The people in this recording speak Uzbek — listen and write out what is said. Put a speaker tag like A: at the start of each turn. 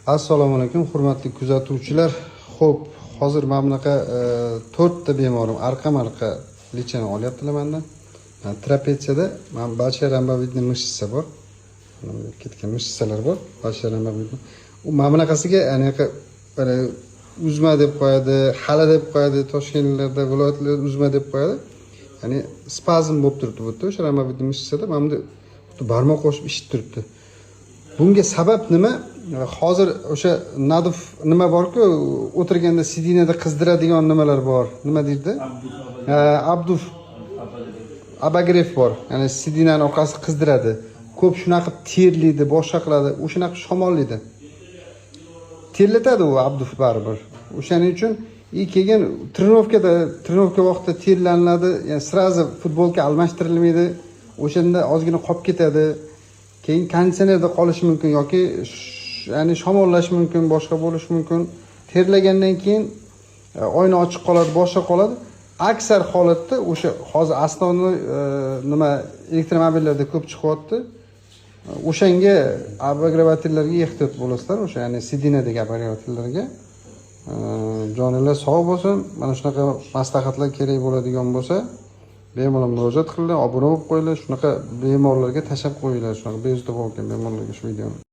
A: Assalomu alaykum, hurmatli kuzatuvchilar. Xo'p, hozir mana bunaqa to'rtta bemorim arqa-marqa лечение olyaptilar mandan. Trapetsiyada mana большая ромбовидный мышца bor. Mana bu ketgan мышца lar bor. Большая ромбовидный. U mana bunaqasiga anaqa bir uzma deb qo'yadi, hala deb qo'yadi, Toshkentlarda, viloyatlarda uzma deb qo'yadi. Ya'ni spazm bo'lib turibdi bu yerda, o'sha ромбовидный мышца da mana bunday xuddi barmoq qo'shib ishib turibdi. Bunga sabab nima? Hozir o'sha наддув nima borku, o'tirganda сиденье da qizdiradigan nimalar bor. Nima deydi? Обдув, обогрев bor. Ya'ni сиденье ni orqasi qizdiradi. Ko'p shunaqa qilib terlaydi, boshqa qiladi, o'shanaqa shamollaydi. Terlatadi u обдув baribir. O'shaning uchun и keyin тренировка da, тренировка vaqtida terlanadi, ya'ni сразу futbolka almashtirilmaydi. O'shanda ozgina qolib ketadi. Keyin konditsionerda qolishi mumkin yoki ya'ni shamollash mumkin, boshqa bo'lishi mumkin. Terlagandan keyin oyna ochiq qoladi, boshqa qoladi. Aksar holatda o'sha hozir основной nima elektromobillarda ko'p chiqyapti. O'shanga обогреватель larga ehtiyot bo'lasizlar, o'sha ya'ni сиденье dagi обогреватель larga. Joninglar sog' bo'lsin. Mana shunaqa maslahatlar kerak bo'ladigan bo'lsa, bemalol murojaat qilinglar, obuna bo'lib qo'yinglar, shunaqa bemorlarga tashlab qo'yinglar, shunaqa bezovta bo'lgan bemorlarga shu videoni.